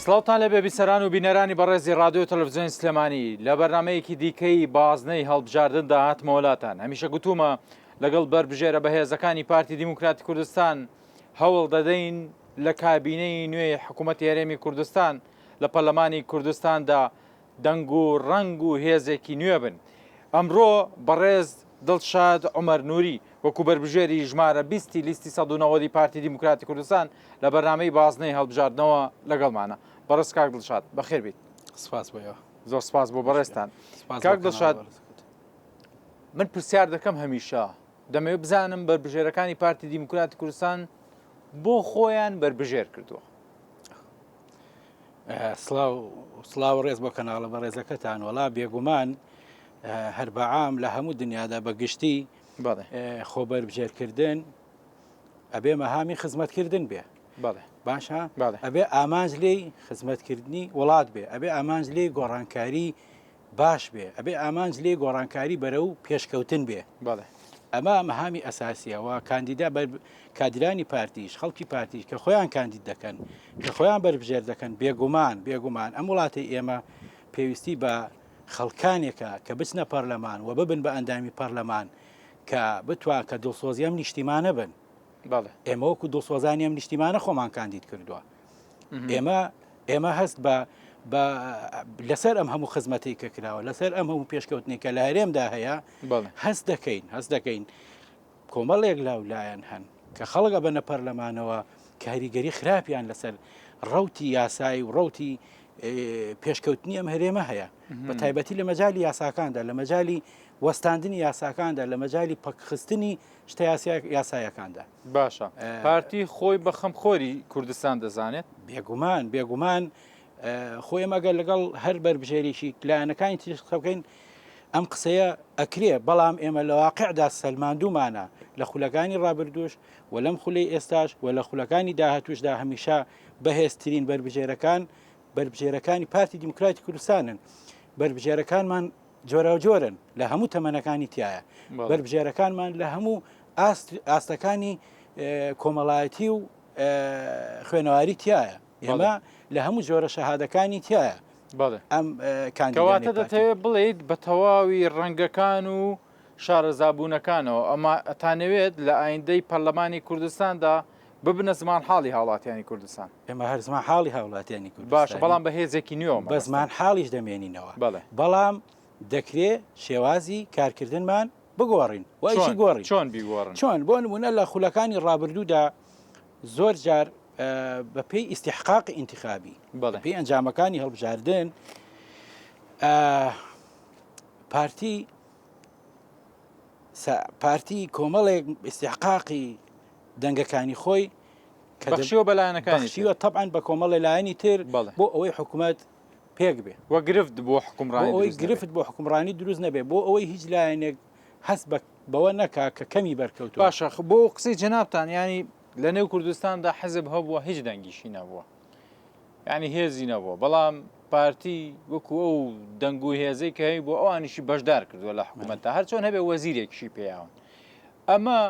سڵاوتان لێبێ بیسەران و بینەرانی بەڕێزی ڕادیۆ تەلەڤزیۆنی سلێمانی لە بەرنمەیەکی دیکەی بازنەی هەڵبژاردندا هاتمەوە لاتان هەمیشە گوتومە لەگەڵ بەربژێرە بەهێزەکانی پارتی دیموکراتی کوردستان هەوڵ دەدەین لە کابینەی نوێی حکوومەتی هەرێمی کوردستان لە پەرلەمانی کوردستاندا دەنگ و ڕەنگ و هێزێکی نوێ بن. ئەمڕۆ بەڕێز دڵشاد عومەر نوری وەکو بەربژێری ژمارە 20 لیستی 190 پارتی دیموکراتی کوردستان لە بەرنامەی بازنەی هەڵبژاردنەوە لەگەڵمانە. بەڕێز کاک دڵشاد بەخێر بیت. سپاس بۆ ئێوە. زۆر سپاس بۆ بەڕێزتان. کاک دڵشاد من پرسیار دەکەم هەمیشە دەمەوێت بزانم بەربژێرەکانی پارتی دیموکراتی کوردستان بۆ خۆیان بەربژێر کردووە. سڵاو سڵاو ڕێز بۆ کەناڵە بەڕێزەکەتان وەڵا بێگومان هەر بەعام لە هەموو دنیادا بە گشتی خۆ بەربژێرکردن ئەبێ مەهامی خزمەتکردن بێ باشە ئەبێ ئامانج لێی خزمەتکردنی وڵات بێ ئەبێ ئامانج لێی گۆڕانکاری باش بێ ئەبێ ئامانج لێی گۆڕانکاری بەرەو پێشکەوتن بێ. بەڵێ. ئەمە مەهامی ئەساسیە و کاندیدا بەر کادرانی پارتیش خەڵکی پارتیش کە خۆیان کاندید دەکەن کە خۆیان بەربژێر دەکەن بێگومان بێگومان ئەم وڵاتەی ئێمە پێویستی بە خەڵکانێکە کە بچنە پەرلەمان و ببن بە ئەندامی پەرلەمان کە بتوان کە دڵسۆزی ئەم نیشتیمانە بن. بەڵێ. ئێمە وەکو دڵسۆزانی ئەم نیشتیمانە خۆمان کاندید کردووە. ئێمە ئێمە هەست بە لەسەر ئەم هەموو خزمەتی کە کراوە لەسەر ئەم هەموو پێشکەوتنی کە لە هەرێمدا هەیە هەست دەکەین هەست دەکەین کۆمەڵێک لاو لایەن هەن کە خەڵک ئەبەنە پەرلەمانەوە کاریگەری خراپیان لەسەر ڕوتی یاسایی و ڕوتی پێشکەوتنی ئەم هەرێمە هەیە بە تایبەتی لە مەجای یاساکاندا لە مەجای وەستاندنی یاساکاندا لە مەجای پەکخستنی شتە یاسایەکاندا. باشە پارتی خۆی بە خەمخۆری کوردستان دەزانێت؟ بێگومان بێگومان خۆ ئێمە گەر لەگەڵ هەر بەربژێرێکی لایەنەکانی تریش قسە بکەین ئەم قسەیە ئەکرێ بەڵام ئێمە لە واقعدا سەلماندومانە لە خولەکانی ڕابردوش و لەم خولەی ئێستاش و لە خولەکانی داهاتوشدا هەمیشە بەهێزترین بەربژێرەکان بەربژێرەکانی پارتی دیموکراتی کوردستانن بەربژێرەکانمان جۆراوجۆرن لە هەموو تەمەنەکانی تایە بەربژێرەکانمان لە هەموو ئاستەکانی کۆمەڵایەتی و خوێنەواری تایە ئێمە لە هەموو جۆرە شەهادەکانی تایە ئەم کاندیداتە دەتەوێت بڵیت بە تەواوی ڕەنگەکان و شارەزابوونەکانەوە ئەمە ئەتانەوێت لە ئایندەی پەرلەمانی کوردستاندا ببنە زمان حاڵی هاوڵاتیانی کوردستان. ئێمە هەر زمان حاڵی هاوڵاتیانی کوردستان باشە بەڵام بە هێزێکی نوێ بە زمان حاڵیش دەمێنینەوە بەڵام دەکرێ شێوازی کارکردنمان بگۆڕین وایشی گۆڕین چۆن بیگۆڕن چۆن بۆ نمونە لە خولەکانی ڕابردوودا زۆر جار بە پێی ئیستیحقاق ئینتخابی پێی ئەنجامەکانی هەڵبژاردن پارتی پارتی کۆمەڵێک ئیستیحقاقی دەنگەکانی خۆی کە بەخشیوە بە لایەنەکانی بەخشیوە تەبعەن بە کۆمەڵێ لایەنی تر بۆ ئەوەی حکوومەت پێک بێ و گرفت بۆ حکومڕانی ئەوەی گرفت بۆ حکومڕانی دروست نەبێ بۆ ئەوەی هیچ لایەنێک هەست بە بەوە نەکا کە کەمی بەرکەوت باشە بۆ قسەی جەنابتان ینی لە نێو کوردستاندا حزب هەبووە هیچ دەنگیشی نەبووە ینی هێزی نەبووە بەڵام پارتی وەکو ئەو دەنگ و هێزەی کە هەی بۆ ئەوانیشی بەشدار کردووە لە حکوومەتدا هەرچۆن هەبێ وەزیرێکیشی پێیاون ئەمە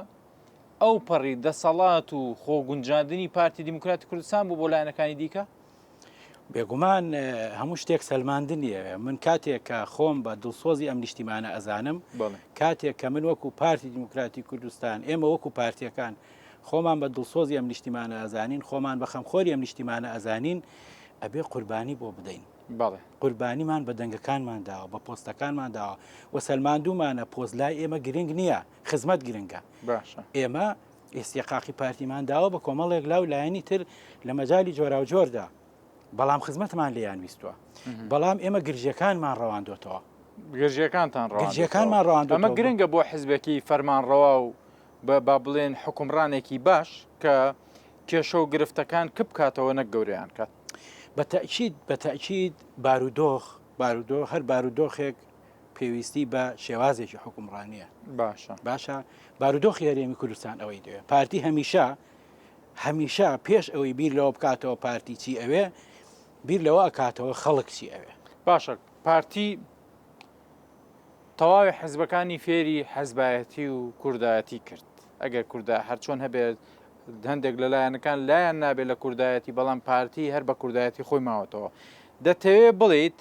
ئەوپەڕی دەسەڵات و خۆگونجاندنی پارتی دیموکراتی کوردستان بوو بۆ لایەنەکانی دیکە؟ بێگومان هەموو شتێک سەلماندنی ئەوێ من کاتێک کە خۆم بە دڵسۆزی ئەم نیشتیمانە ئەزانم کاتێک کە من وەکو پارتی دیموکراتی کوردستان ئێمە وەکو پارتیەکان خۆمان بە دڵسۆزی ئەم نیشتیمانە ئەزانین خۆمان بە خەمخۆری ئەم نیشتیمانە ئەزانین ئەبێ قوربانی بۆ بدەین قوربانیمان بە دەنگەکانمان داوە بە پۆستەکانمان داوە و سەلماندومانە پۆست لای ئێمە گرنگ نییە خزمەت گرنگە باشە ئێمە ئیستیقاقی پارتیمان داوە بە کۆمەڵێک لاو لایەنی تر لە مەجای جۆراوجۆردا بەڵام خزمەتمان لێیان ویستووە بەڵام ئێمە گرژیەکانمان ڕەواندۆتەوە گرژیەکانتان گرژیەکانمان ڕەواندۆتەوە ئەمە گرنگە بۆ حزبێکی فەرمانڕەوا و بە با بڵێن حکومڕانێکی باش کە کێشە و گرفتەکان کپ کاتەوە نەک گەورەیان کات. بە تەئکید بە تەئکید بارودۆخ بارودۆخ هەر بارودۆخێک پێویستی بە شێوازێکی حوکمڕانییە. باشە. باشە بارودۆخی هەرێمی کوردستان ئەوەی دەوێت. پارتی هەمیشە هەمیشە پێش ئەوەی بیر لەوە بکاتەوە پارتی چی ئەوێ بیر لەوە ئەکاتەوە خەڵک چی ئەوێ. باشە پارتی تەواوی حزبەکانی فێری حزبایەتی و کوردایەتی کرد ئەگەر کوردە هەرچۆن هەبێت. هەندێک لە لایەنەکان لایان نابێت لە کوردایەتی بەڵام پارتی هەر بە کوردایەتی خۆی ماوەتەوە. دەتەوێ بڵێیت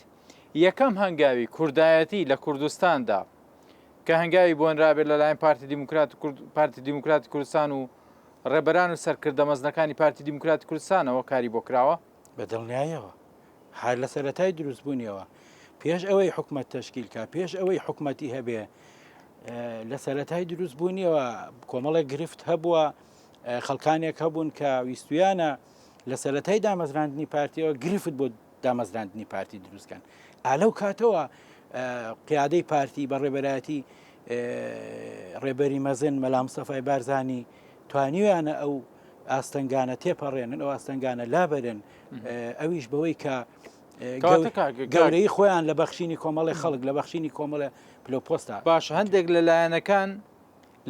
یەکەم هەنگاوی کوردایەتی لە کوردستاندا کە هەنگاوی بۆنرابێت لەلایەن پارتی دیموکرات پارتی دیموکراتی کوردستان و ڕێبەران و سەرکردە مەزنەکانی پارتی دیموکراتی کوردستانەوە کاری بۆ کراوە؟ بە دڵنیایەوە هەر لە سەرەتای دروستبوونیەوە پێش ئەوەی حکومەت تەشکیل کا پێش ئەوەی حکومەتی هەبێ لە سەرەتای دروستبوونیەوە کۆمەڵێک گرفت هەبووە خەڵکانێک هەبوون کە ویستویانە لە سەرەتای دامەزراندنی پارتیەوە گرفت بۆ دامەزراندنی پارتی دروستکەن ئالەو کاتەوە قیادەی پارتی بە ڕێبەرایەتی ڕێبەری مەزن مەلا مستەفای بارزانی توانیویانە ئەو ئاستەنگانە تێپەڕێنن ئەو ئاستەنگانە لابەرن ئەویش بەوەی کە گەورەی خۆیان لە بەخشینی کۆمەڵی خەڵک لە بەخشینی کۆمەڵە پلۆپۆستا باش هەندێک لە لایەنەکان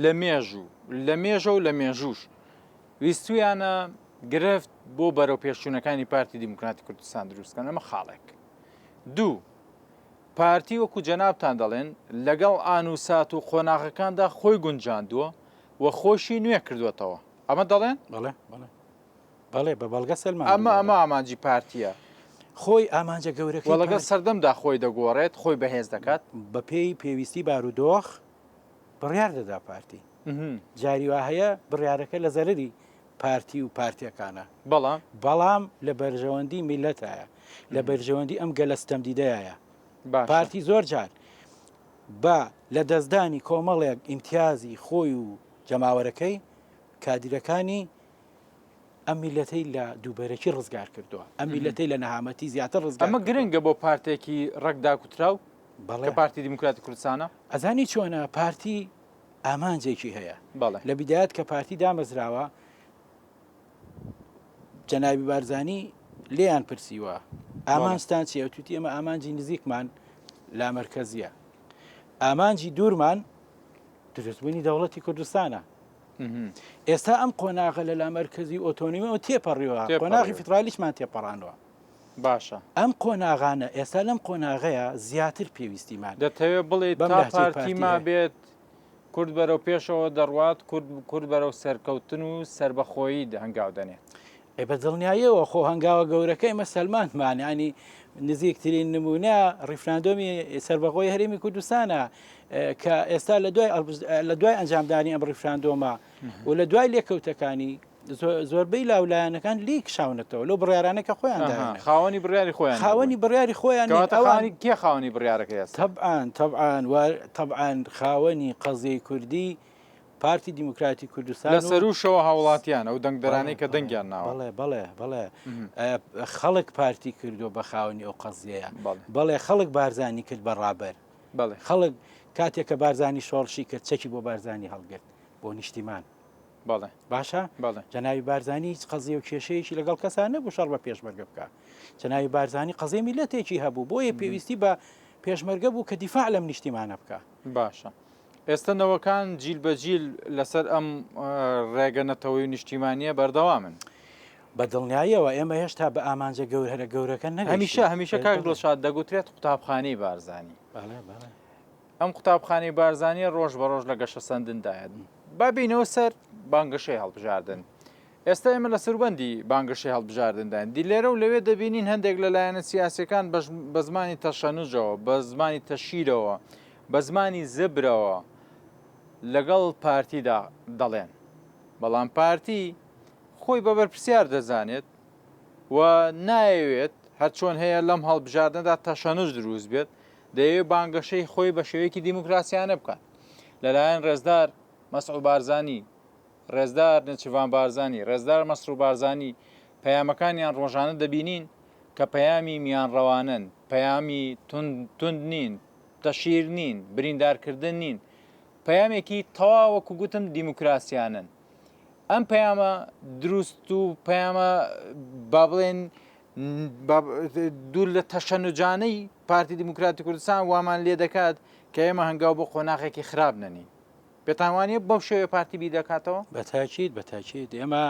لە مێژوو لە مێژە و لە مێژووش ویستویانە گرفت بۆ بەرەو پێشچوونەکانی پارتی دیموکراتی کوردستان دروستکەن ئەمە خاڵێک دوو پارتی وەکو جەنابتان دەڵێن لەگەڵ ئان و سات و قۆناغەکاندا خۆی گونجاندووە و خۆشی نوێ کردووەتەوە ئەمە دەڵێن؟ بەڵێ بەڵێ بەڵێ بە بەڵگە سەلمان ئەمە ئەمە ئامانجی پارتیە خۆی ئامانجە گەورەکە لەگەڵ سەردەمدا خۆی دەگۆڕێت خۆی بەهێز دەکات بەپێی پێویستی بارودۆخ بڕیار دەدا پارتی جاری وا هەیە بڕیارەکە لە زەرری پارتی و پارتیەکانە بەڵام بەڵام لە بەرژەوەندی میلەتایە لە بەرژەوەندی ئەم گەلە ستەمدیدەیە پارتی زۆر جار بە لە دەستدانی کۆمەڵێک ئیمتیازی خۆی و جەماوەرەکەی کادیرەکانی ئەم میلەتەی لە دووبەرەکی ڕزگار کردووە ئەم میلەتەی لە نەهامەتی زیاتر ڕزگار ئەمە گرنگە بۆ پارتێکی ڕەگداکوتراو بەڵێ پارتی دیموکراتی کوردستانە ئەزانی چۆنە پارتی ئامانجێکی هەیە بەڵێ لە بیدایەت کە پارتی دامەزراوە جەنابی بارزانی لێیان پرسیوە ئامانجتان چیە توتی ئێمە ئامانجی نزیکمان لامەرکەزیە ئامانجی دوورمان دروستبوونی دەوڵەتی کوردستانە ئێستا ئەم قۆناغە لە لامەرکەزی ئۆتۆنیمەوە تێپەڕیوە قۆناغی فیدرالیشمان تێپەڕانەوە باشە. ئەم قۆناغانە ئێستا لەم قۆناغەیە زیاتر پێویستیمان دەتەوێ بڵێیت بەم تا لەهجەی پارتی پارتی هەیە. مابێت کورد بەرەو پێشەوە دەڕوات کورد کورد بەرەو سەرکەوتن و سەربەخۆیی هەنگاو دەنێت. ئەی بە دڵنیاییەوە خۆ هەنگاوە گەورەکە ئێمە سەلماندمان یانی نزیکترین نمونە ڕیفراندۆمی سەربەخۆی هەرێمی کوردستانە کە ئێستا لە دوای لە دوای ئەنجامدانی ئەم ڕیفراندۆمە و لە دوای لێکەوتەکانی زۆربەی لاولایەنەکان لێی کشاونەتەوە لەو بڕیارانە کە خۆیان دایانە خاوەنی بڕیاری خۆیان خاوەنی بڕیاری خۆیان ئەوانی کێ خاوەنی بڕیارەکە ئێستا تەبعان تەبعان و تەبعان خاوەنی قەزیەی کوردی پارتی دیموکراتی کوردستان لە سەروشەوە هاوڵاتیان ئەو دەنگدەرانەی کە دەنگیان ناوە بەڵێ بەڵێ بەڵێ خەڵک پارتی کردو بە خاوەنی ئەو قەزیەیە بەڵێ خەڵک بارزانی کرد بە ڕابەر بەڵێ خەڵک کاتێک کە بارزانی شۆڕشی کرد چەکی بۆ بارزانی هەڵگرت بۆ نیشتیمان بەڵێ. باشە بەڵێ. جەنابی بارزانی هیچ قەزیە و کێشەیەکی لەگەڵ کەسا نەبوو شەڕ بە پێشمەرگە بکا جەنابی بارزانی قەزیە میلەتێکی هەبوو بۆیە پێویستی بە پێشمەرگە بوو کە دیفاع لەم نیشتیمانە بکا. باشە ئێستا نەوەکان جیل بە جیل لەسەر ئەم ڕێگە نەتەوەی و نیشتیمانیە بەردەوامن. بە دڵنیاییەوە ئێمە هێشتا بە ئامانجە گەور هەرە گەورەکە نەگەیشتوین. هەمیشە هەمیشە کاک دڵشاد دەگوترێت قوتابخانەی بارزانی. بەڵێ بەڵێ. ئەم قوتابخانەی بارزانیە ڕۆژ بە ڕۆژ لە گەشەسەندندایە. با بێینەوە سەر بانگەشەی هەڵبژاردن. ئێستا ئێمە لە سەروبەندی بانگەشەی هەڵبژاردنداین. دی لێرە و لەوێ دەبینین هەندێک لە لایەنە سیاسیەکان بە زمانی تەشەنوجەوە، بە زمانی تەشیرەوە، بە زمانی زبرەوە لەگەڵ پارتیدا دەڵێن. بەڵام پارتی خۆی بە بەرپرسیار دەزانێت و نایەوێت هەرچۆن هەیە لەم هەڵبژاردنەدا تەشەنوج دروست بێت، دەیەوێت بانگەشەی خۆی بە شێوەیەکی دیموکراسیانە بکات لەلایەن ڕێزدار مەسعود بارزانی، ڕێزدار نێچیرڤان بارزانی، ڕێزدار مەسرور بارزانی پەیامەکانیان ڕۆژانە دەبینین کە پەیامی میانڕەوانەن، پەیامی توند نین، تەشهیر نین، بریندارکردن نین، پەیامێکی تەواو وەکو گوتم دیموکراسیانەن. ئەم پەیامە دروست و پەیامە با بڵێن دوور لە تەشەنوجانەی پارتی دیموکراتی کوردستان وامان لێ دەکات کە ئێمە هەنگاو بۆ قۆناغێکی خراپ نەنین. پێتان وانە بەو شێوەیە پارتی بیر دەکاتەوە؟ بەتاکید بەتاکید ئێمە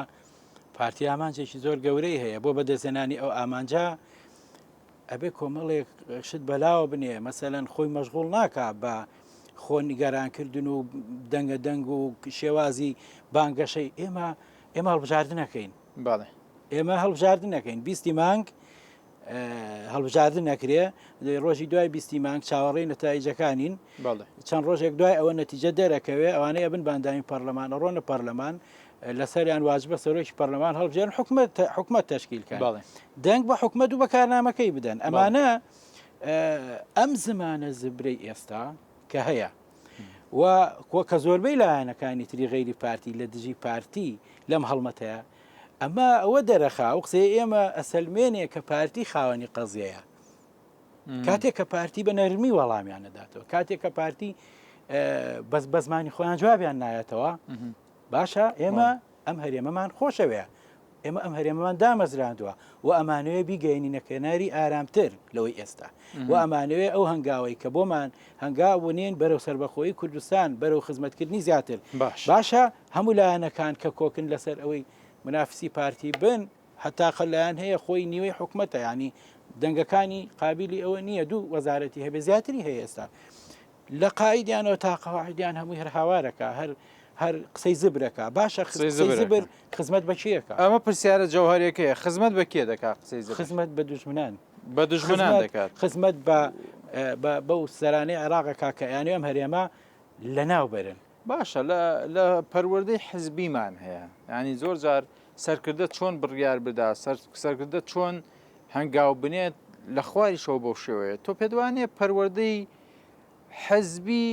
پارتی ئامانجێکی زۆر گەورەی هەیە بۆ بەدەستهێنانی ئەو ئامانجە ئەبێ کۆمەڵێک شت بەلاوە بنێ مەسەلەن خۆی مەشغوڵ ناکا بە خۆ نیگەرانکردن و دەنگە دەنگ و شێوازی بانگەشەی ئێمە. ئێمە هەڵبژاردنەکەین ئێمە هەڵبژاردنەکەین بیستی مانگ هەڵبژاردن نەکرێ ڕۆژی دوای بیستی مانگ چاوەڕێی نەتایجەکانین چەند ڕۆژێک دوای ئەوە نەتیجە دەرەکەوێ ئەوانەیە بن باندامی پەرلەمان ڕۆنە پەرلەمان لەسەریان واجبە سەرۆکی پەرلەمان هەڵبژێن حکومت حکومت تشکیلکە دەنگ بە حکومت و بەکارنامەکەی بدەن ئەمانە ئەم زمانە زبرەی ئێستا کە هەیە و کە زۆربەی لایەنەکانی تری غەیری پارتی لە دژی پارتی لەم هەڵمەتەیە ئەمە ئەوە دەرەخا ئەو قسەی ئێمە ئەسەلمێنێ کە پارتی خاوەنی قەزیەیە کاتێک کە پارتی بە نەرمی وەڵامیان نەداتەوە کاتێک کە پارتی بەس بەزمانی خۆیان جوابیان نایەتەوە باشە ئێمە ئەم هەرێمەمان خۆشەوێ ئێمە ئەم هەرێمەمان دامەزراندووە و ئەمانەوێ بیگەینینە کەناری ئارامتر لەوەی ئێستا و ئەمانەوێ ئەو هەنگاوەی کە بۆمان هەنگاو بنێن بەرەو سەربەخۆیی کوردستان بەرەو خزمەتکردنی زیاتر باش. باشە هەموو لایەنەکان کە کۆکن لەسەر ئەوەی منافسی پارتی بن هەتا لایەن هەیە خۆی نیوەی حکومەتە ینی دەنگەکانی قابلی ئەوە نییە دوو وەزارەتی هەبێ زیاتری هەیە ئێستا لە قائیدیانەوە تا قەواعیدیان هەمووی هەر هاوارەکە هەر هەر قسەی زبرەکە باشە قسەی قسەی زبرەکە. زبر خزمەت بە کێیەکە ئەمە پرسیارە جەوهەریەکەیە خزمەت بە کێ دەکا قسەی زبر؟ خزمەت بە دوژمنان بە دوژمنان خزمەت دەکات. خزمەت بە بە بەو سەرانەی عێراقەکە کە ئەیانەوێ ئەم هەرێمە لەناو بەرن. باشە لە لە پەروەردەی حزبیمان هەیە یانی زۆر جار سەرکردە چۆن بڕیار بدا سەرکردە چۆن هەنگاو بنێت لە خواریشەوە بەو شێوەیە تۆ پێت وانییە پەروەردەی حزبی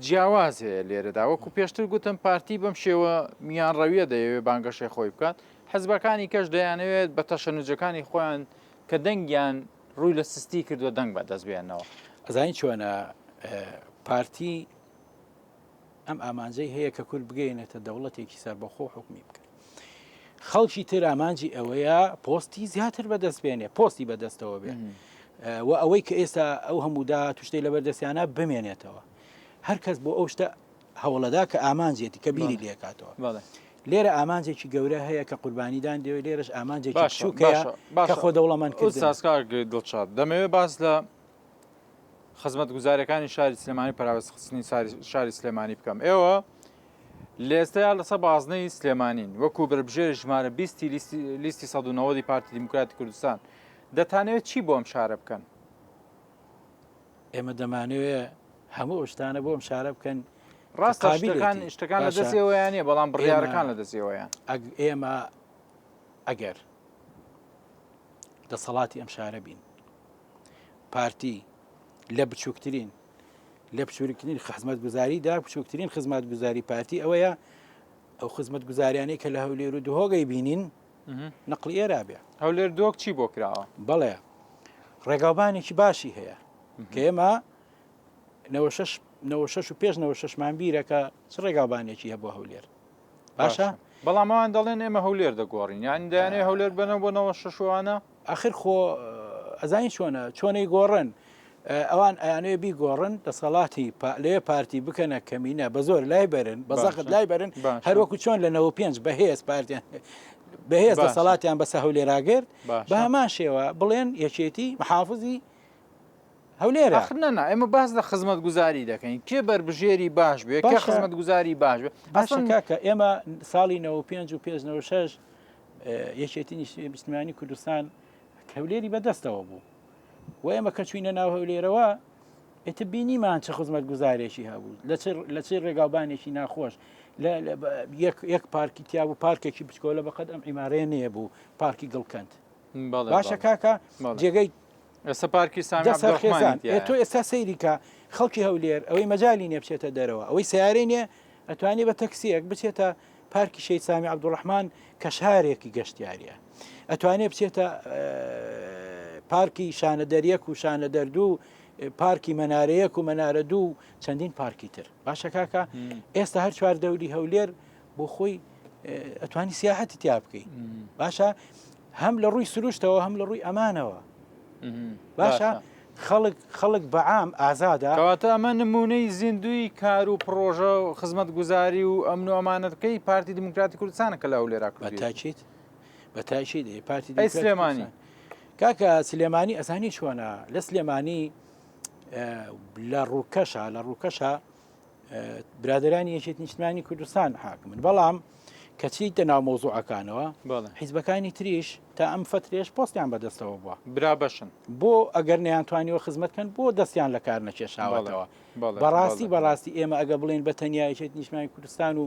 جیاواز هەیە لێرەدا وەکو پێشتر گوتم پارتی بەم شێوە میانڕەویە دەیەوێت بانگەشەی خۆی بکات حزبەکانی کەش دەیانەوێت بە تەشەنوجەکانی خۆیان کە دەنگیان ڕووی لە سستی کردووە دەنگ بەدەست بێنەوە. ئەزانی چۆنە پارتی ئەم ئامانجەی هەیە کە کورد بگەینێتە دەوڵەتێکی سەربەخۆ حکومی بکەن خەڵکی تر ئامانجی ئەوەیە پۆستی زیاتر بەدەست بێنێ پۆستی بەدەستەوە بێ و ئەوەی کە ئێستا ئەو هەموودا توشتەی لەبەر دەستیانە بمێنێتەوە هەر کەس بۆ ئەو شتە هەوڵەدا کە ئامانجێتی کە بیری لێکاتەوە لێرە ئامانجێکی گەورە هەیە کە قوربانیدان دەوێت لێرەش ئامانجێکی بچووکەیە کە خۆ دەوڵەمەند کردن. ئوستاز دڵشاد دەمەوێت باس لە خزمەتگوزاریەکانی شاری سلێمانی پەراوێزخستنی شاری سلێمانی بکەم ئێوە لە ئێستایا لەسەر بازنەی سلێمانین وەکو بەربژێری ژمارە 20 لیستی 190 پارتی دیموکراتی کوردستان دەتانەوێت چی بۆ ئەم شارە بکەن؟ ئێمە دەمانەوێت هەموو ئەو شتانە بۆ ئەم شارە بکەن ڕاستە شتەکان شتەکان لە دەست ئێوەیان نیە بەڵام بڕیارەکان لە دەست ئێوەیان ئێمە ئەگەر دەسەڵاتی ئەم شارە بین پارتی لە بچووکترین لە بچووکترین خزمەتگوزاریدا بچووکترین خزمەتگوزاری پارتی ئەوەیە ئەو خزمەتگوزاریانەی کە لە هەولێر و دهۆگەی بینین نەقلی ئێرا بێ هەولێر دۆک چی بۆ کراوە؟ بەڵێ ڕێگاوبانێکی باشی هەیە کە ئێمە 96 و پێش 96مان بیرە کە چ ڕێگاوبانێکی هەبوو هەولێر باشە بەڵام ئەوان دەڵێن ئێمە هەولێر دەگۆڕین یان دەیانێ هەولێر بەنەوە بۆ 96 وانە ئاخر خۆ ئەزانی چۆنە چۆنەی گۆڕن ئەوان ئەیانەوێ بیگۆڕن دەسەڵاتی لەوێ پارتی بکەنە کەمینە بە زۆر لای بەرن بە زەخت لای بەرن هەروەکو چۆن لە 95 بەهێز پارتیان بەهێز دەسەڵاتیان بەسە هەولێراگرت بە هەمان شێوە بڵێن یەکێتی محافزی هەولێرە. ئاخر نا نا ئێمە باس لە خزمەتگوزاری دەکەین کێ بەربژێری باش بێ کێ خزمەتگوزاری باش بێ باشە کاکە ئێمە ساڵی 95 و پێش 96 یەکێتی نیشتمانی کوردستان هەولێری بەدەستەوە بوو و ئێمە کە چوینە ناو هەولێرەوە ئێتە بینیمان چ خزمەت گوزارێکی هەبوو لە چ ڕێگاوبانێکی ناخۆش یەک پارکی تیا بوو پارکێکی بچکۆلە بەقەد ئەم عیمارەیە نەیە بوو پارکی گڵکەند باشە کاکە جێگەی ئێستا پارکی سامی عەبدولڕەحمانی تیایە. تۆ ئێستا سەیری کە خەڵکی هەولێر ئەوەی مەجالی نیە بچێتە دەرەوە ئەوەی سیارەی نیە ئەتوانێ بە تەکسیەک بچێتە پارکی شەهید سامی عەبدولڕەحمان کە شارێکی گەشتیاریە ئەتوانێ بچێتە پارکی شانەدەریەک و شانەدەردوو پارکی مەنارەیەک و مەنارە دوو چەندین پارکی تر باشە کاکە ئێستا هەر چوار دەوری هەولێر بۆ خۆی ئەتوانی سیاحەتی تیا بکەی باشە هەم لە ڕووی سروشتەوە هەم لە ڕووی ئەمانەوە باشە خەڵک خەڵک بەعام ئازادە کەواتە ئەمە نمونەی زیندوی کار و پڕۆژە و خزمەتگوزاری و ئەمن و ئەمانەتەکەی پارتی دیموکراتی کوردستانە کە لە هەولێرا کردوویەتی. بەتاکید بەتاکید پارتی ئەی سلێمانی کاکە سلێمانی ئەزانی چۆنە لە سلێمانی لە ڕووکەشە لە ڕووکەشە برادەرانی یەکێتی نیشتمانی کوردستان حاکمن بەڵام کە چیتە ناو مەوزوعەکانەوە حیزبەکانی تریش تا ئەم فەترێش پۆستیان بەدەستەوە بووە برا بەشن بۆ ئەگەر نەیانتوانیوە خزمەت کەن بۆ دەستیان لە کار نەکێشاوەتەوە بەڕاستی بەڕاستی ئێمە ئەگە بڵێن بە تەنیا یەکێتی نیشتمانی کوردستان و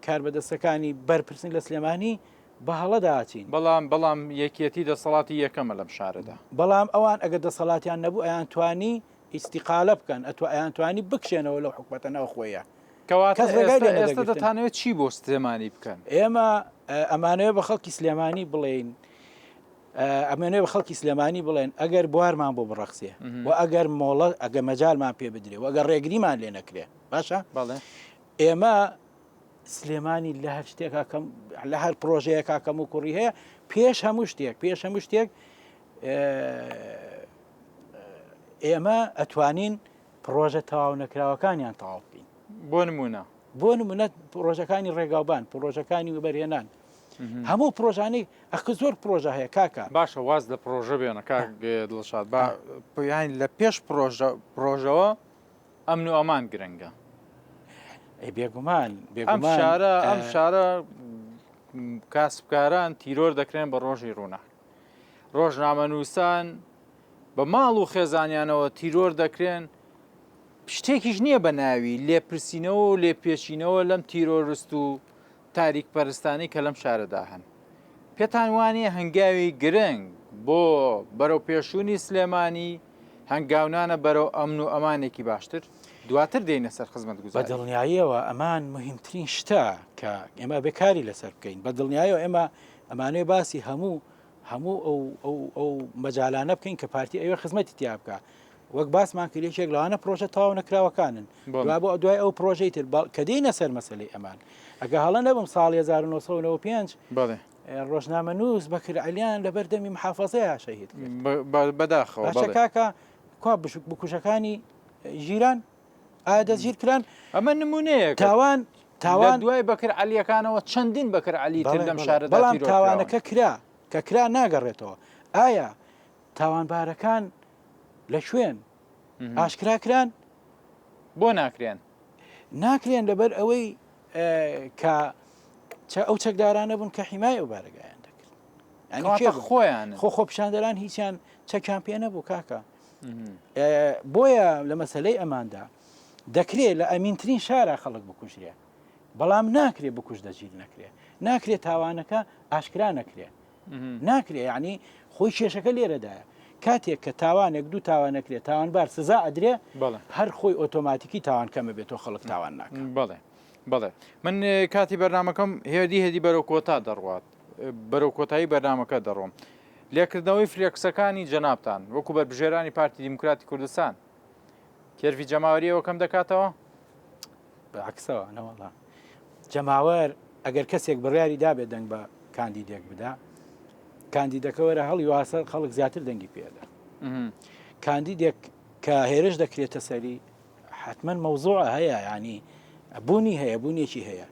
کاربەدەستەکانی بەرپرسن لە سلێمانی بە هەڵەدا ئەچین. بەڵام بەڵام یەکیەتی دەسەڵاتی یەکەمە لەم شارەدا. بەڵام ئەوان ئەگەر دەسەڵاتیان نەبوو ئەیانتوانی ئیستیقالە بکەن، ئەتوا ئەیانتوانی بکشێنەوە لەو حکومەتە ناوخۆیە. کەواتە کەس ڕێگای لێ ئێستا ئێستا دەتانەوێت چی بۆ سلێمانی بکەن؟ ئێمە ئەمانەوێت بە خەڵکی سلێمانی بڵێین ئەمانەوێت بە خەڵکی سلێمانی بڵێن ئەگەر بوارمان بۆ بڕەخسێ و ئەگەر مۆڵە ئەگە مەجالمان پێ بدرێ و ئەگەر ڕێگریمان لێ نەکرێ باشە بەڵێ ئێمە سلێمانی لە هەر شتێکا کەم لە هەر پرۆژەیەکا کەم و کوڕی هەیە پێش هەموو شتێک پێش هەموو شتێک ئێمە ئەتوانین پرۆژە تەواو نەکراوەکانیان تەواو بکەین بۆ نمونە بۆ نمونە پرۆژەکانی ڕێگاوبان پرۆژەکانی وەبەرهێنان هەموو پرۆژانەی ئەخ زۆر پرۆژە هەیە کاکە باشە واز لە پرۆژە بێنە کاک دڵشاد با یان لە پێش پرۆژە پرۆژەوە ئەمن و ئەمان گرنگە. ئەی بێگومان ئەم شارە ئەم شارە کاسبکاران تیرۆر دەکرێن بە ڕۆژی ڕووناک ڕۆژنامەنووسان بە ماڵ و خێزانیانەوە تیرۆر دەکرێن شتێکیش نییە بە ناوی لێپرسینەوە و لێپێچینەوە لەم تیرۆرست و تاریک پەرستانی کە لەم شارەدا هەن پێتان وانیە هەنگاوی گرنگ بۆ بەرەو پێشوونی سلێمانی هەنگاونانە بەرەو ئەمن و ئەمانێکی باشتر؟ دواتر دێینە سەر بە خزمەتگوزاری. دڵنیاییەوە ئەمان موهیمترین شتە کە ئێمە ئەبێ کاری لەسەر بکەین. بە دڵنیایەوە ئێمە ئەمانەوێ باسی هەموو هەموو ئەو ئەو ئەو مەجالانە بکەین کە پارتی ئەوێ خزمەتی تیا بکا. وەک باسمان کرد یەکێک لەوانە پرۆژە تەواو نەکراوەکانن. بەڵێ. دوا بۆ دوای ئەو پرۆژەی تر بەڵ کە دێینە سەر مەسەلەی ئەمان. ئەگە هەڵە نەبم ساڵی 1995 بەڵێ. ڕۆژنامەنووس بەکر عەلیان لەبەر دەمی محافەزەیا شەهید کرد. بەداخەوە باشە کاکە کوا بکوژەکانی ژیران ئایا دەستگیر کران؟ ئەمە نمونەیەکە. تاوان تاوان دوای بەکر عەلیەکانەوە چەندین بەکر عەلی تر لەم شارەدا بەڵام تاوانەکە کرا کە کرا ناگەڕێتەوە ئایا تاوانبارەکان لە کوێن ئاشکرا کران؟ بۆ ناکرێن؟ ناکرێن لەبەر ئەوەی کە ئەو چەکدارانە بوون کە حیمای ئەو بارەگایان دەکرد خۆیان خۆ خۆپیشاندەران هیچیان چەکیان پێ نەبوو کاکە بۆیە لە مەسلەی ئەماندا دەکرێت لە ئەمینترین شارە خەڵک بکوژرێ بەڵام ناکرێ بکوژ دەگیر نەکرێ ناکرێت تاوانەکە ئاشکرا نەکرێ ناکرێ یعنی خۆی کێشەکە لێرەدایە کاتێک کە تاوانێک دوو تاوان نەکرێت تاوانبار سزا ئەدرێ هەر خۆی ئۆتۆماتیکی تاوان کەمە بێت تۆ خەڵک تاوان ناکە بەڵێ بەڵێ من کاتی بەرنمەکەم هێدی هێدی بەرەو کۆتا دەڕوات بەرەو کۆتایی بەرنمەکە دەڕۆم لێکردنەوەی فلێکسەکانی جەنابتان وەکو بەربژێرانی پارتی دیموکراتی کوردستان کێرڤی جەماوەریەوە کەم دەکاتەوە؟ بەعکسەوە نەوەڵا جەماوەر ئەگەر کەسێک بڕیاری دابێت دەنگ بە کاندیدێک بدا کاندیدەکە وەرە هەڵی واسە خەڵک زیاتر دەنگی پێدا کاندیدێک کە هێرش دەکرێتە سەری حتمما مەوزوع هەیە ینی بوونی هەیە بوونێکی هەیە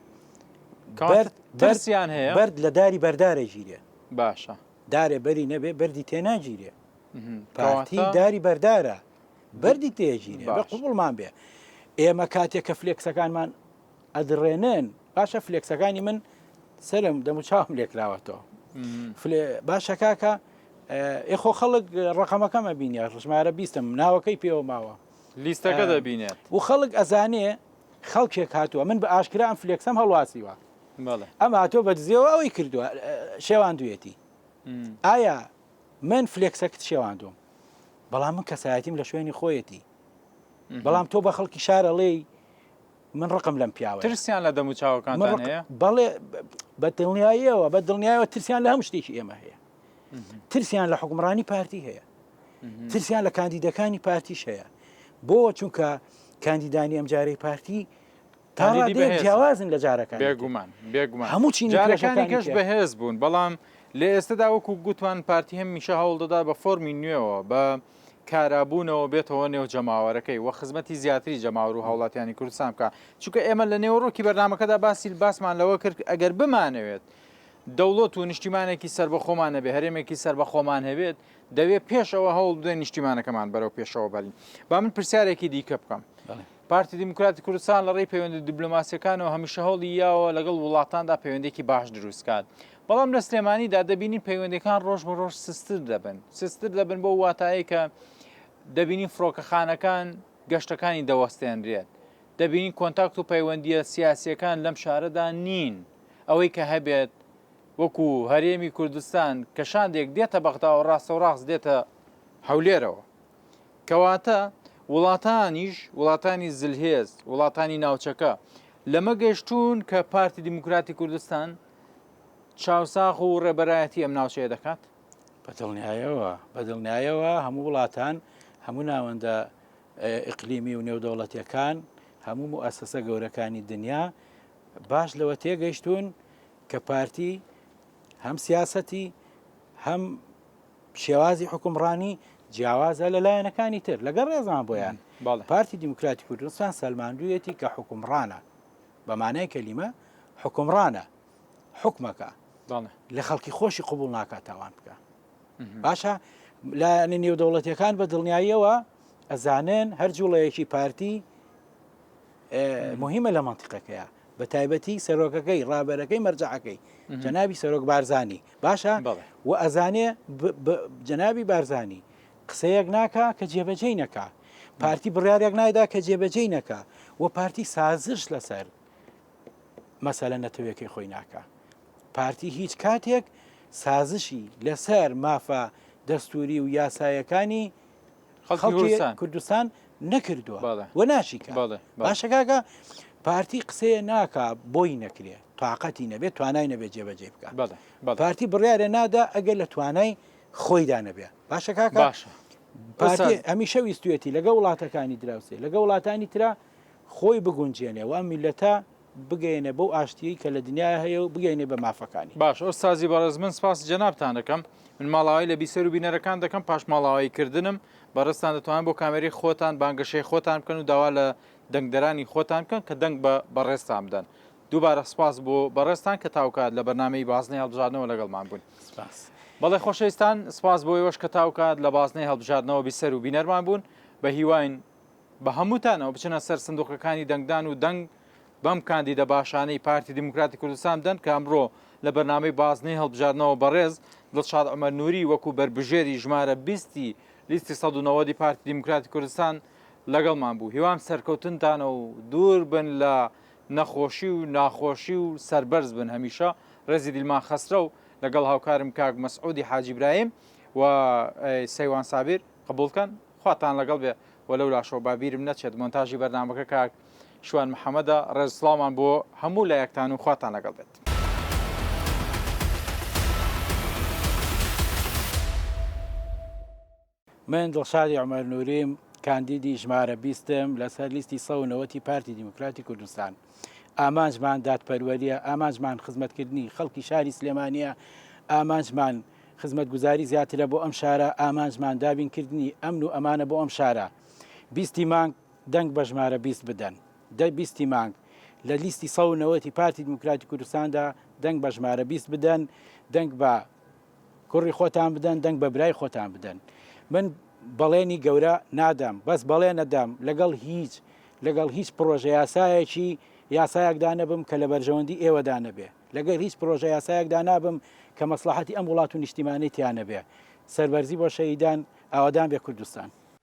بەرد ترسیان هەیە بەرد لە داری بەردارە گیرێ باشە دارێ بەری نەبێ بەردی تێناگیرێ پارتی داری بەردارە بەردی تێگیرێ بە قوبڵمان بێ ئێمە کاتێک کە فلێکسەکانمان ئەدڕێنن باشە فلێکسەکانی من سەرم دەموچاوم لێکراوەتەوە باشە کاکە ئێخۆ خەڵک ڕقەمەکەمە بینە ڕژمارە بیستم ناوەکەی پێوە ماوە لیستەکە دەبینێت و خەڵک ئەزانێ خەڵکێک هاتووە من بە ئاشکرا ئەم فلێکسم هەڵواسیوە ئەم هاتووە بە دزیەوە ئەوەی کردووە شێواندویەتی ئایا من فلێکسەکت شێواندوم بەڵام من کەسایەتیم لە شوێنی خۆیەتی بەڵام تۆ بە خەڵکی شارە ڵێی من ڕقم لەم پیاوە ترسیان لە دەم و چاوەکانتان هەیە بەڵێ بە دڵنیاییەوە بە دڵنیایەوە ترسیان لە هەموو شتێکی ئێمە هەیە ترسیان لە حکومڕانی پارتی هەیە ترسیان لە کاندیدەکانی پارتیش هەیە بۆ چونکە کاندیدانی ئەم جارەی پارتی تا ڕادەیەک جیاوازن لە جارەکان بێگومان بێگومان هەموو چینی جارەکانی کەش بەهێز بوون بەڵام لە ئێستەدا وەکو گوتمان پارتی هەمیشە هەوڵ دەدا بە فۆرمی نوێوە بە کارابوونەوە بێتەوە نێو جەماوەرەکەی و خزمەتی زیاتری جەماوەر و هاوڵاتیانی کوردستان بکە چونکە ئێمە لە نێوەڕۆکی بەرنامەکەدا باسی باسمان لەوە کرد ئەگەر بمانەوێت دەوڵەت و نیشتیمانێکی سەربەخۆمان هەبێ هەرێمێکی سەربەخۆمان هەبێت دەوێت پێشەوە هەوڵ بدەین نیشتیمانەکەمان بەرەو پێشەوە بەرین با من پرسیارێکی دیکە بکەم. پارتی دیموکراتی کوردستان لە ڕێی پەیوەندی دیبلۆماسیەکانەوە هەمیشە هەوڵی یاوە لەگەڵ وڵاتاندا پەیوەندێکی باش دروستکات. بەڵام لە سلێمانیدا دەبینین پەیوەندەکان ڕۆژ بە ڕۆژ سستر دەبن سستر دەبن بۆ واتایە کە دەبینین فڕۆکەخانەکان گەشتەکانی دەوەستێنرێت دەبینین کۆنتاکت و پەیوەندیە سیاسیەکان لەم شارەدا نین ئەوەی کە هەبێت وەکو هەرێمی کوردستان کە شاندێک دێتە بەغداوە ڕاستەوڕاست دێتە هەولێرەوە کەواتە وڵاتانیش وڵاتانی زلهێز وڵاتانی ناوچەکە لەمە گەشتون کە پارتی دیموکراتی کوردستان چاوساغ و ڕێبەرایەتی ئەم ناوچەیە دەکات؟ بەدڵنیایەوە بەدڵنیایەوە هەموو وڵاتان هەموو ناوەندە ئیقلیمی و نێودەوڵەتیەکان هەموو موئەسەسە گەورەکانی دنیا باش لەوە تێگەیشتوون کە پارتی هەم سیاسەتی هەم شێوازی حکومڕانی جیاوازە لە لایەنەکانی تر لەگەڵ ڕێزمان بۆیان پارتی دیموکراتی کوردستان سەلماندوویەتی کە حکومڕانە بە مانای کەلیمە حکومڕانە حکومەکە لە خەڵکی خۆشی قوبول ناکات تاوان بکە باشە لایەنە نێودەوڵەتیەکان بە دڵنیاییەوە ئەزانن هەر جوڵەیەکی پارتی مهمە لە منتیقەکەیە بە تایبەتی سەرۆکەکەی ڕابەرەکەی مەرجعەکەی جەنابی سەرۆک بارزانی باشە و ئەزانێ جەنابی بارزانی قسەیەک ناکا کە جێبەجێی نەکا پارتی بڕیارێک نایدا کە جێبەجێی نەکا و پارتی سازش لەسەر مەسەلە نەتەوەکەی خۆی ناکا پارتی هیچ کاتێک سازشی لەسەر مافە دەستوری و یاسایەکانی خەڵکی کوردستان نەکردووە و ناشیکە باشە کاکە پارتی قسەیە ناکا بۆی نەکرێ تااقەتی نەبێت توانای نەبێت جێبەجێ بکە پارتی بڕیارە نادا ئەگەر لە توانای خۆیدا نەبێ باشە کاکە باشە پارتی هەمیشە ویستوێتی لەگە وڵاتەکانی دراوسێ لەگە وڵاتانی ترا خۆی بگونجێنێ و ئەم میلەتە بگەیەنێ بەو ئاشتیەی کە لە دنیایا هەیە و بگەینێ بە مافەکانی. باش ئوستازی بەڕێز من سپاسی جەنابتان دەکەم من ماڵاوایی لە بیسەر و بینەرەکان دەکەم پاش ماڵاوایی کردنم بەڕێزتان دەتوانن بۆ کامێرەی خۆتان بانگەشەی خۆتان بکەن و داوا لە دەنگدەرانی خۆتان بکەن کە دەنگ بە بەڕێزتان بدەن دووبارە سپاس بۆ بەڕێزتان کە تاوکات لە بەرنامەی بازنەی هەڵبژاردنەوە لەگەڵمان بوون. سپاس. بەڵێ خۆشەویستان سپاس بۆ ئێوەش کە تاوکات لە بازنەی هەڵبژاردنەوە بیسەر و بینەرمان بوون بە هیواین بە هەمووتانەوە بچنە سەر سندوقەکانی دەنگدان و دەنگ بەم کاندیدە باشانەی پارتی دیموکراتی کوردستان بدەن کە ئەمڕۆ لە بەرنامەی بازنەی هەڵبژاردنەوە بەڕێز دڵشاد عومەر نوری وەکو بەربژێری ژمارە بیستی لیستی 190 پارتی دیموکراتی کوردستان لەگەڵمان بوو هیوام سەرکەوتنتانە و دوور بن لە نەخۆشی و ناخۆشی و سەربەرز بن هەمیشە ڕێزی دیلمان خەسرەو لەگەڵ هاوکارم کاک مەسعودی حاجی برایم و سەیوان سابیر قبوڵ کەن خواتان لەگەڵ بێ وە لەولاشەوە با بیرم نەچێت مۆنتاژی بەرنامەکە کاک شوان محەمەدە ڕێز سڵاومان بۆ هەموو لایەکتان و خواتان لەگەڵ بێت. من دڵشادی عومەر نوریم کاندیدی ژمارە بیستم لەسەر لیستی 190 پارتی دیموکراتی کوردستان ئامانجمان دادپەروەریە ئامانجمان خزمەتکردنی خەڵکی شاری سلێمانیە ئامانجمان خزمەتگوزاری زیاترە بۆ ئەم شارە، ئامانجمان دابینکردنی ئەمن و ئەمانە بۆ ئەم شارە. بیستی مانگ دەنگ بە ژمارە 20 بدەن. دە بیستی مانگ لە لیستی 190 پارتی دیموکراتی کوردستاندا دەنگ بە ژمارە 20 بدەن، دەنگ بە کوڕی خۆتان بدەن، دەنگ بە برای خۆتان بدەن. من بەڵێنی گەورە نادەم، بەس بەڵێن ئەدەم لەگەڵ هیچ لەگەڵ هیچ پڕۆژە یاسایەکی یاسایەکدا نەبم کە لە بەرژەوەندی ئێوەدا نەبێ. لەگەل هیچ پرۆژە یاسایەکدا نابم کە مەسڵەحەتی ئەم وڵات و نیشتیمانەی تیا نەبێ. سەربەرزی بۆ شەهیدان، ئاوەدان بێ کوردستان.